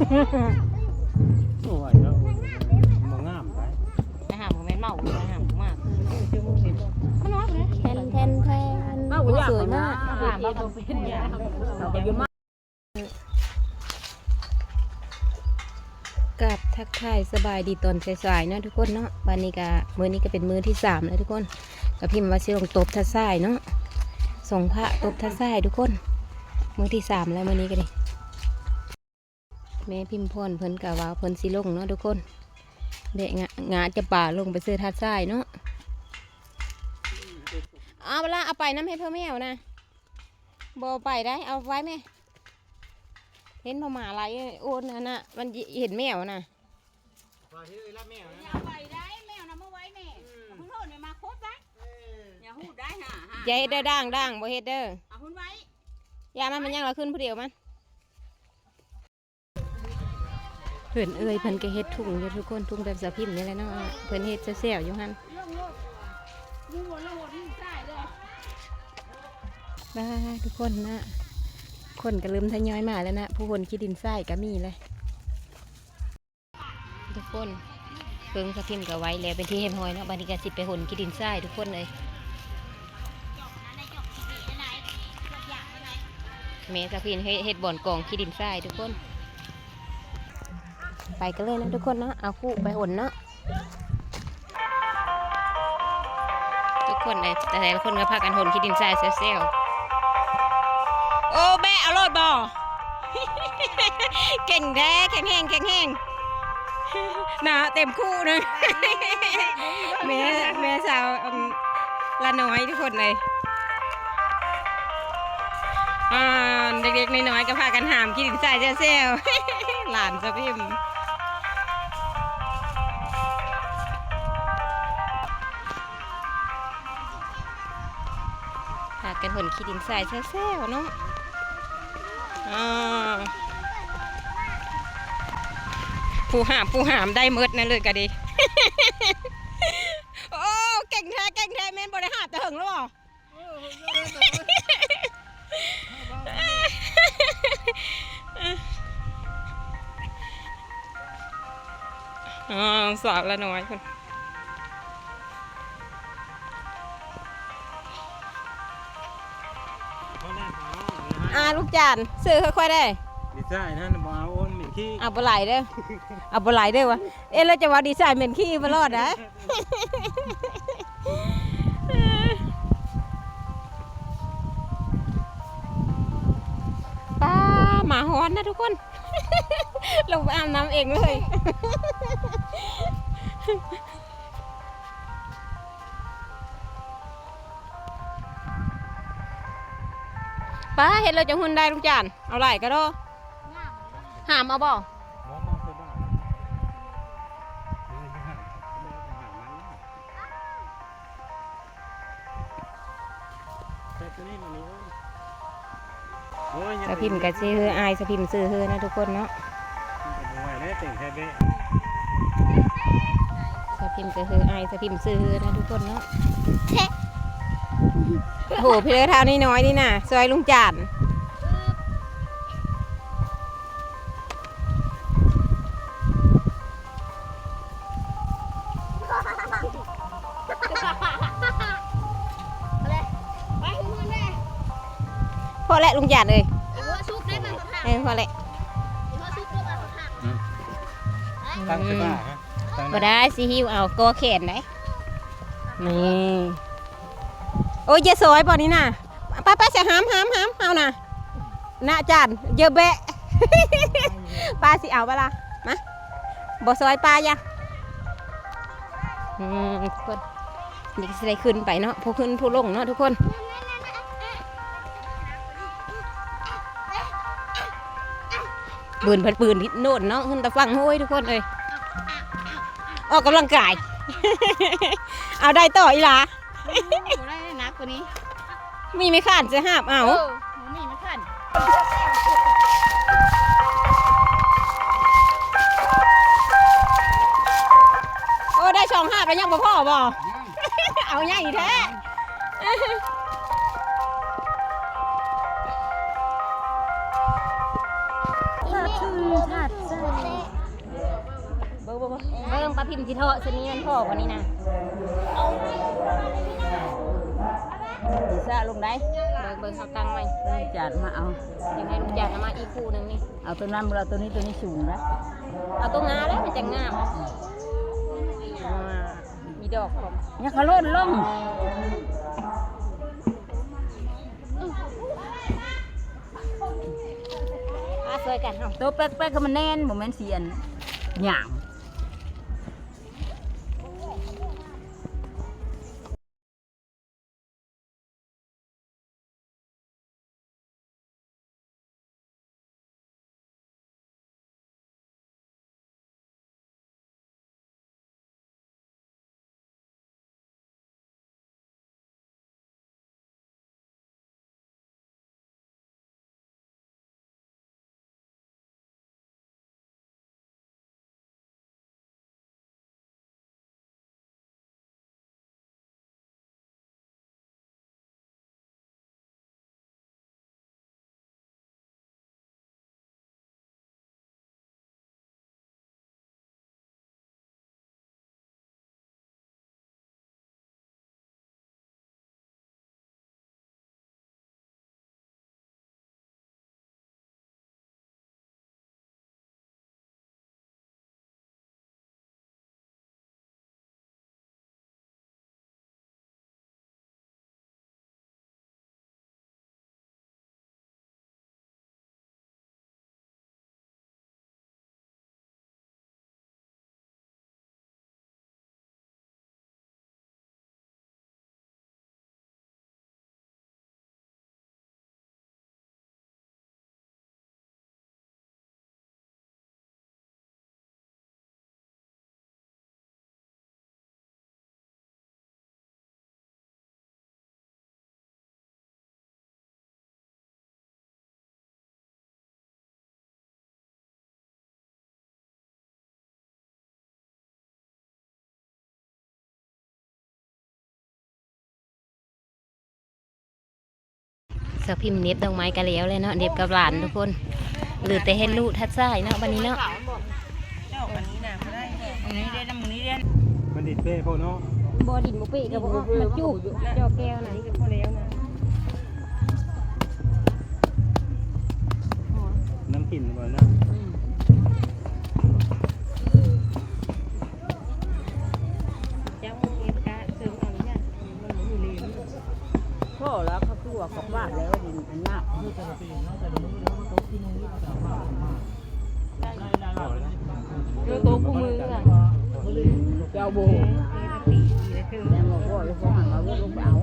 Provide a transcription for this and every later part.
ໂອ້ຍ ແລ້ວບໍ່ງາມໄດ໋ ໄປຫາບໍ່ແມ່ນເມົາ ໄປຫາບໍ່ມາ ມັນວ່າ ແທນ ແທນ ແທນ ເວົ້າຢາກ ສວຍມາກ ຫາບໍ່ເປັນຫຍັງ ເຂົາກໍຢູ່ມາ ກາບທັກທາຍສະບາຍດີຕອນສາຍໆເນາະທຸກຄົນເນາະ. ບາດນີ້ກະ ມື້ນີ້ກະເປັນມື້ທີສາມແລ້ວທຸກຄົນ. ກະພິມວ່າຊິລົງຕົບທາດຊາຍເນາະ ສົ່ງພະຕົບທາດຊາຍທຸກຄົນ. ມື້ທີສາມແລ້ວມື້ນີ້ກະດີ. ແມ່ພິມພອນເພິ່ນກະວ່າເພິ່ນຊິລົງເນາະທຸກຄົນ. ແບກງາ ງາຈະປາລົງໄປເຊີທາດຊາຍເນາະ. ເອົາເວລາເອົາໄປນຳໃຫ້ພໍ່ແມວນະ. ບໍ່ໄປໄດ້ ເອົາໄວ້ແມ່. ເຫັນໝາຫຼາຍ ໂອນຫັ້ນນະ ມັນເຫັນແມວນະ. ວ່າຊິເອີຍລະແມວນະ ຢ່າໄປໄດ້ ແມວນະ ເມື່ອໄວ້ແມ່. ອືມ ເພິ່ນໂທດແມ່ມາໂຄດຊະ. ເອີ ຢ່າຮູດໄດ້ຫາ ຫາ ຢ່າເຮັດເດີ ດ່າງ ດ່າງ ບໍ່ເຮັດເດີ. ເອົາຮຸ່ນໄວ້ ຢ່າ ມັນເປັນຫຍັງລະ ຂຶ້ນຜູ້ດຽວມັນ. ເພິ່ນເອີຍ ເພິ່ນກະເຮັດທຸງຢູ່ທຸກຄົນ ທຸງແບບສາວພິມນີ້ແຫຼະເນາະ. ເພິ່ນເຮັດແຊວໆຢູ່ຫັ້ນ. ບາ ທຸກຄົນນະ ຄົນກະເລີ່ມທະຍອຍມາແລ້ວນະ. ຜູ້ຂົນຂີ້ດິນຊາຍກະມີແລ້ວ ທຸກຄົນ. ເຄິ່ງສາວພິມກະໄວ້ແລ້ວ ເປັນທີ່ຮຽບຮ້ອຍເນາະ. ບາດນີ້ກະຊິໄປຂົນຂີ້ດິນຊາຍທຸກຄົນເອີຍ. ແມ່ສາວພິມເຮັດ ເຮັດບ່ອນກອງຂີ້ດິນຊາຍທຸກຄົນ. ໄປກັນເລີຍເນາະທຸກຄົນເນາະ. ເອົາຄູ່ໄປຂົນເນາະ ທຸກຄົນເອີຍ. ແຕ່ລະຄົນກະພາກັນຂົນຂີ້ດິນຊາຍແຊວໆ. ໂອ້ ແບກເອົາໂລດບໍ່? ເກັ່ງແທ້ ແຂງແຮງ ແຂງແຮງນະ ເຕັມຄູ່ນະ. ແມ່ ແມ່ສາວ ອັນ ລານ້ອຍທຸກຄົນເອີຍ. ອ່າ ເດັກໆນ້ອຍໆກະພາກັນຫາມຂີ້ດິນຊາຍແຊວໆ ຫຼານສາວພິມ ພາກັນຂົນຂີ້ດິນຊາຍແຊວໆເນາະ. ອ່າ ຜູ້ຫາມ ຜູ້ຫາມໄດ້ໝົດນັ້ນເລີຍກະດີ. ໂອ້ ເກັ່ງແທ້ ເກັ່ງແທ້. ແມ່ນບໍ່ໄດ້ຫາບແຕ່ເຫິງແລ້ວບໍ່? ອໍ ສາວລານ້ອຍພຸ້ນ. ອ່າ ລູກຈານ ຊື້ໃຫ້ຂ້ອຍໄດ້. ດີຊາຍນັ້ນບໍ່ເອົາ ໂອນເໝັນຂີ້ ເອົາບໍ່ຫຼາຍເດີ ເອົາບໍ່ຫຼາຍເດີວ່າ. ເອີ ແລ້ວຈະວ່າດີຊາຍເໝັນຂີ້ບໍ່ລອດໄດ໋. ປ້າ ໝາຫອນນະທຸກຄົນ ລົງໄປອາບນ້ຳເອງເລີຍ. ປ້າ ເຮັດແລ້ວຈະຫຸ່ນໄດ້ ລຸງຈານ ເອົາຫຼາຍກະດໍ. ຫາມເອົາບໍ່? ສາວພິມກະຊື້ເຮີ ອ້າຍສາວພິມຊື້ເຮີນະທຸກຄົນເນາະ. ສາວພິມກະເຮີ ອ້າຍສາວພິມຊື້ເຮີນະທຸກຄົນເນາະ. ໂອ້ໂຫ ເພິ່ນເອົາທ້າວນ້ອຍໆນີ້ນະ ຊ່ອຍລຸງຈານ. ພໍແຫຼະລຸງຈານເອີຍ ເອີ ພໍແຫຼະ. ຕັ້ງສະບາຍນະ ບໍ່ໄດ້ ຊິຫິ້ວເອົາ ກໍແຂນໄດ໋. ນີ້ ໂອ້ຍ ຢ່າຊອຍບໍ່ນີ້ນະ. ໄປໆ ສະຫາມ ຫາມ ຫາມ ເອົານະ ນະຈານ ເຢີແບະ. ປ້າຊິເອົາບໍ່ລະ ມາ ບໍ່ຊອຍປ້າຢະ. ອືມ ທຸກຄົນ ນີ້ກະຊິໄດ້ຂຶ້ນໄປເນາະ ຜູ້ຂຶ້ນຜູ້ລົງເນາະທຸກຄົນ. ບືນພັດບືນໂນ່ນເນາະ ຂຶ້ນຕາຝັ່ງ ໂອ້ຍ ທຸກຄົນເອີຍ ອອກກຳລັງກາຍ. ເອົາໄດ້ຕໍ່ອີ່ຫຼາ. ບໍ່ໄດ້ ໜັກກວ່ານີ້ ມີໄມ້ຄ້ານຈະຫາບເອົາ. ເອີ ບໍ່ມີໄມ້ຄ້ານ. ໂອ້ ໄດ້ສອງຫາບແລ້ວ ຍັງບໍ່ພໍບໍ່? ເອົາໃຫຍ່ແທ້. ທາດຊາຍ ທາດຊາ ປ້າພິມຊິເທາະຊະນີ້ ມັນພໍ້ບໍ່ນີ້ນະ ສະລົງໄດ້. ເບິ່ງ ເບິ່ງເຮົາຕັ້ງໃໝ່ ລູກຈາດມາເອົາ ຍັງໃຫ້ລູກຈາດມາອີກຄູ່ໜຶ່ງນີ້. ເອົາຕົວນັ້ນບໍ່ລະ ຕົວນີ້ ຕົວນີ້ສູງນະ ເອົາຕົວງາແລ້ວມັນຈະງາມ ມີດອກພ້ອມ. ຍັງຂະໂລນລົງ ມາຊ່ວຍກັນເຮົາ ໂຕແປັກໆ ກໍມັນແໜ້ນ ບໍ່ແມ່ນຊິອັນຫຍັງ. ສາວພິມເດັບດອກໄມ້ກະແລ້ວແລ້ວເນາະ ເດັບກັບຫຼານທຸກຄົນ ເຫຼືອແຕ່ເຮັດລູກທັດຊາຍເນາະ ບັດນີ້ເນາະ. ມັນດິນເປ້ໂພດເນາະ ບໍ່ ດິນບໍ່ເປ້ກໍບໍ່ອອກ ມັນຈຸ ຈອກແກ້ວນະ ນ້ຳກິນບໍ່ນະ ອືມ. ພໍແລ້ວ ເຂົາຕົວະເຂົາປາດແລ້ວ ດິນອັນນະ ເອີ ໂຕະຄູ່ມື ເຈົ້າໂບ ແມ່ນບໍ່ ພໍ່ເຂົາຫັນວ່າລູກເອົາ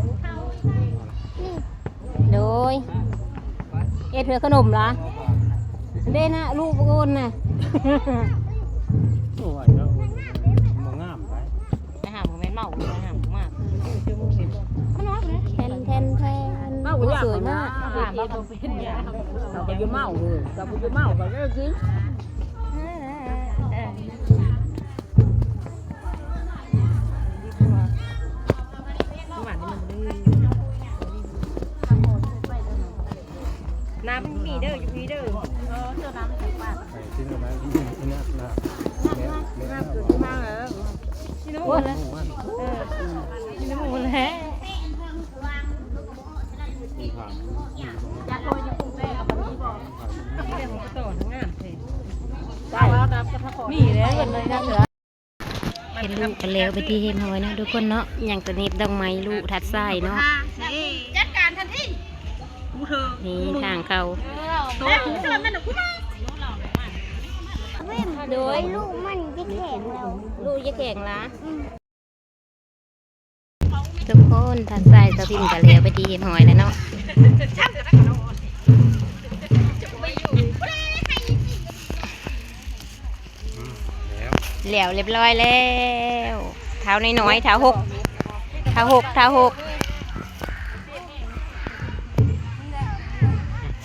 ໂດຍ ເຮັດເພື່ອຂະໜົມລະ ເດ້ນະ ລູກບໍ່ໂອນນະ ໂອ້ຍ ເນາະ ບໍ່ງາມໄດ. ໄປຫາບໍ່ແມ່ນເມົາ ໄປຫາບໍ່ມາ ມັນວ່າແທນ ແທນ ແທນ ເມົາ ສວຍມາກ ເຂົາບໍ່ໄດ້ເມົາເອີຍ ເຂົາບໍ່ໄດ້ເມົາ ເຂົາກໍກິນ ນ້ຳມີເດີ ຢູ່ພີເດີ ເອີ ເຈົ້ານ້ຳໃສ່ປາກ ໄປທີ່ນັ້ນນະ ທີ່ນັ້ນນະ ແມ່ນ ແມ່ນ ມາແລ້ວ ໂອ້ຍ ເອີ ກິນໝູແລ້ວ ມີແຕ່ຂອງໂຕງາມແທ້ ມີແລ້ວເພິ່ນເລີຍນະ ເຮັດລູກກັນແລ້ວເປັນທີ່ຮຽບຮ້ອຍເນາະທຸກຄົນເນາະ ຍັງແຕ່ເນັບດອກໄມ້ລູກທັດຊາຍເນາະ ຈັດການທັນທີ ນີ້ທາງເຂົ້າ ໂດຍ ລູກມັນຈະແຂງແລ້ວ ລູກຈະແຂງລະ ອືມ ທຸກຄົນ ທັດຊາຍສາວພິມກໍແລ້ວເປັນທີ່ຮຽບຮ້ອຍແລ້ວເນາະ ແລ້ວ ແລ້ວຮຽບຮ້ອຍແລ້ວ ທ້າວນ້ອຍໆ ທ້າວຫົກ ທ້າວຫົກ ທ້າວຫົກ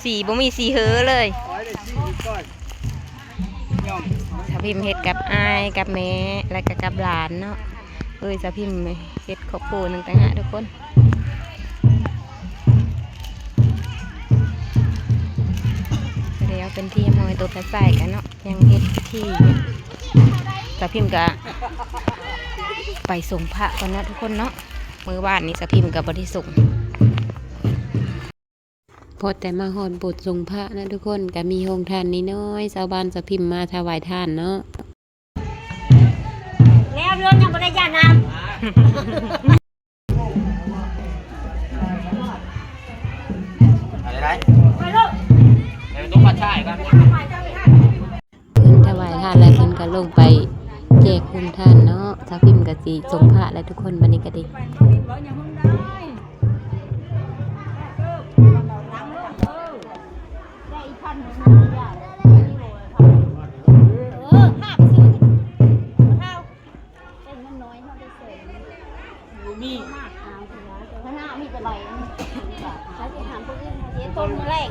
ສີບໍ່ມີສີເຫີເລີຍ ສາວພິມເຮັດກັບອ້າຍກັບແມ່ ແລ້ວກໍກັບຫຼານເນາະ ເອີຍ ສາວພິມເຮັດຄອບຄົວໜຶ່ງຕ່າງຫາກທຸກຄົນ ແລ້ວເປັນທີ່ຮຽບຮ້ອຍ ໂຕກະຊາຍກັນເນາະ ຍັງເຮັດທີ່ ສ ສາວພິມກະໄປສົງພະກ່ອນເນາະທຸກຄົນເນາະ. ມື້ວານນີ້ສາວພິມກະບໍ່ໄດ້ສົງ ພໍແຕ່ມາຮອດໂບດສົງພະນະທຸກຄົນ ກະມີໂຮງທານນ້ອຍໆ ຊາວບ້ານສາວພິມມາຖວາຍທານເນາະ. ແລ້ວເລື່ອງຍັງບໍ່ໄດ້ຢານ້ຳ ໄປໄດ້ ໄປລູກ ໄປຕົກປາຊາຍກັນ. ເພິ່ນຖວາຍທານແລ້ວ ເພິ່ນກໍລົງໄປແຈກໂຮງທານເນາະ. ສາວພິມກໍຊິສົງພະແລ້ວທຸກຄົນ ບັດນີ້ກໍດີ. ເອີ ພາບຊື່ ເປັນເງິນນ້ອຍເຮົາໄດ້ແສນ ບໍ່ມີ ຄະນະມີແຕ່ໃບ ໃຊ້ໄປຖາມຜູ້ອື່ນ ເຮັດຕົ້ນມື້ແລງ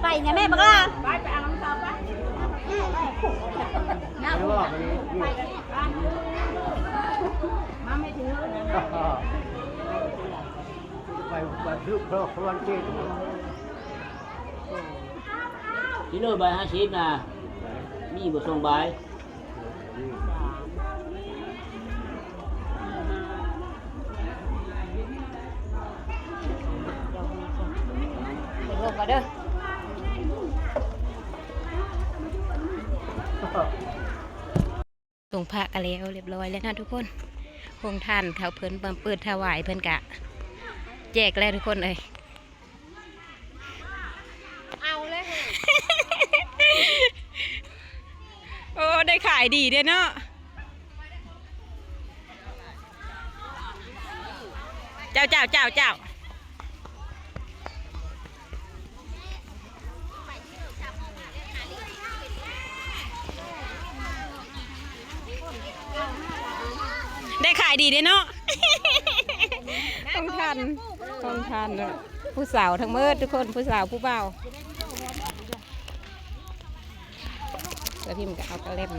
ໄປນະແມ່ບັກຫຼ້າ ໄປ ໄປເອົານ້ຳເຕົ້າໄປ ມາແມ່ຖື ໄປ ໄປ ໄປ ຊິເລີໃບຫ້າສິບນະ ມີບໍ່ສົ່ງໃບ? ລົງມາເດີ ສົງພະກະແລ້ວລຽບຮ້ອຍແລ້ວນະທຸກຄົນ. ໂຮງທານເຂົາເພິ່ນມາເປີດຖວາຍ ເພິ່ນກະແຈກແລ້ວທຸກຄົນເອີຍ. ເອົາເລີຍ ໂອ້ ໄດ້ຂາຍດີເດ້ເນາະ ເຈົ້າ ເຈົ້າ ເຈົ້າ ເຈົ້າ. ໄດ້ຂາຍດີເດ້ເນາະ ຂອງທ່ານ ຂອງທ່ານ ຜູ້ສາວທັງໝົດທຸກຄົນ ຜູ້ສາວຜູ້ບ່າວ ແລ້ວພິມກໍເອົາກະແລັມ.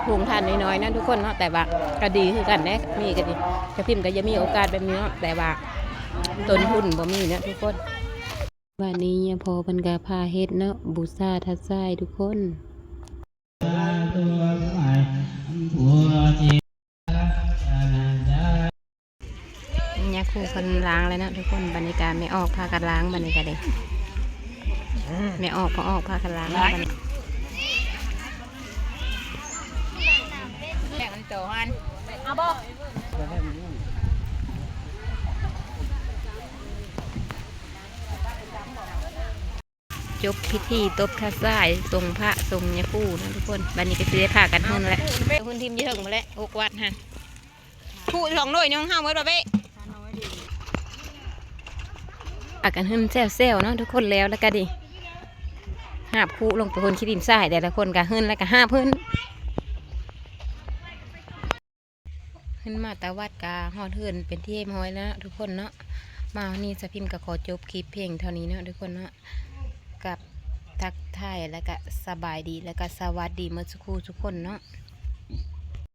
ໂຮງທານນ້ອຍໆ ນະທຸກຄົນເນາະ ແຕ່ວ່າກະດີຄືກັນເດ້ ມີກະດີ ກະພິມກະຢາກມີໂອກາດແບບນີ້ເນາະ ແຕ່ວ່າຕົ້ນທຶນບໍ່ມີເນາະທຸກຄົນ. ບາດນີ້ຍາພໍ່ເພິ່ນກະພາເຮັດເນາະ ບູຊາທາດຊາຍທຸກຄົນ. ຍາຄູເພິ່ນລ້າງແລ້ວເນາະທຸກຄົນ ບັດນີ້ກະແມ່ອອກພາກັນລ້າງ ບັດນີ້ກະເດ້ ແມ່ອອກ ພໍ່ອອກພາກັນລ້າງ ບັດນີ້ ແບ່ງອັນໂຕຫັ້ນ ເອົາບໍ່? ຈົບພິທີຕົບທາດຊາຍ ສົງພະ ສົງຍາຄູເນາະທຸກຄົນ ບັດນີ້ກໍຊິໄດ້ພາກັນຫຶ້ນແລ້ວ ຫຶ້ນຖິ້ມຢູ່ເທິງພຸ້ນແຫຼະ ຫົກວັດຫັ້ນ ຜູ້ສອງໜ່ວຍຂອງເຮົາໝົດບໍ່ເປ້ ພາກັນຫຶ້ນແຊວໆ ເນາະທຸກຄົນ ແລ້ວ ແລ້ວກໍດີ ຫາບຄຸລົງໄປພຸ້ນ ຂີ້ດິນຊາຍ ແຕ່ລະຄົນກໍຫຶ້ນ ແລ້ວກໍຫາບຫຶ້ນ. ຂຶ້ນມາແຕ່ວັດກະຮອດເຮືອນເປັນທີ່ຮຽບຮ້ອຍແລ້ວເນາະທຸກຄົນເນາະ. ມາຮອດນີ້ສາວພິມກະຂໍຈົບຄລິບພຽງເທົ່ານີ້ເນາະທຸກຄົນເນາະ. ກັບທັກທາຍ ແລ້ວກະສະບາຍດີ ແລ້ວກະສະຫວັດດີໝົດສູ່ຄູ່ສູ່ຄົນເນາະ.